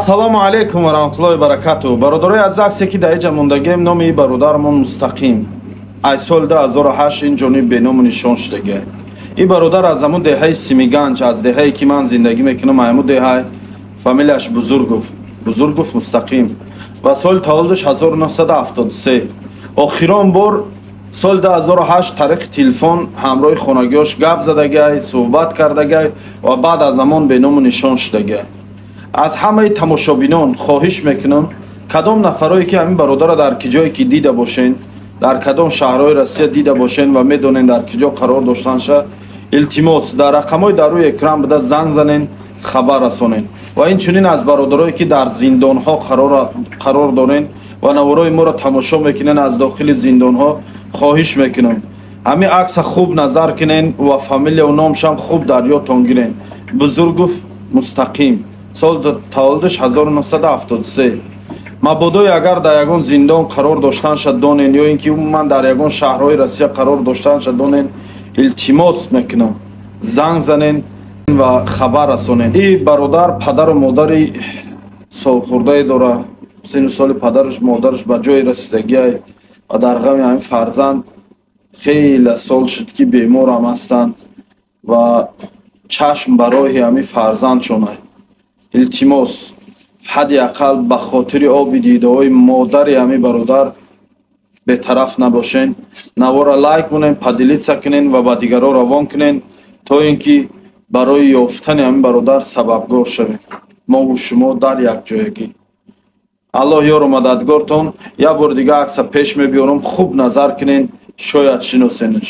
Ассалому алайкум ва раҳматуллоҳи ва баракатуҳ. Бародарои азиз, аксе ки дар инҷа мондагием, номи ин бародармон Мустақим. Аз соли 2008 ин ҷониб беному нишон шудагиа. Ин бародар аз ҳамун деҳаи Симиганҷ, аз деҳае ки ман зиндагӣ мекунам, ҳамун деҳа, фамилияш Бузургов, Бузургов Мустақим, ва соли таваллудаш 1973. Охирон бор соли 2008 тариқи телефон ҳамроҳи хонагиҳош гап задагиай, суҳбат кардагиай ва баъд аз ҳамон беному нишон шудагиай. Аз ҳамаи тамошобинон хоҳиш мекунам, кадом нафарое ки ҳамин бародарро дар ки ҷое ки дида бошен, дар кадом шаҳрҳои Россия дида бошен ва медонен дар ки ҷо қарор доштанша, илтимос, дар рақамҳои дар рӯи экран буда занг занен, хабар расонен. Ва инчунин аз бародарое ки дар зиндонҳо қарор дорен ва наворои моро тамошо мекунен аз дохили зиндонҳо, хоҳиш мекунам, ҳамин акса хуб назар кунен ва фамилияу номшам хуб дар ёдтон гирен. Бузургов Мустақим, соли таваллудаш 1973. Мабодое агар дар ягон зиндон қарор доштанша донен ё ин ки умуман дар ягон шаҳрҳои Россия қарор доштанша донен, илтимос мекунам, занг занен ва хабар расонен. И бародар падару модари солхӯрдае дора, сину соли падараш модараш ба ҷои расидагиай ва дар ғами ҳамин фарзанд хеле сол шуд ки беморам ҳастанд ва чашм ба роҳи ҳамин фарзандшонай. Илтимос, ҳадди ақал ба хотири оби дидаҳои модари ҳамин бародар бетараф набошен. Навора лайк монен, поделиться кунен ва ба дигарон равон кунен, то ин ки барои ёфтани ҳамин бародар сабабгор шавем мову шумо дар якҷоягӣ. Аллоҳ ёру мададгортон. Як бори дига акса пеш мебиёрам, хуб назар кунен, шояд шиносенаш.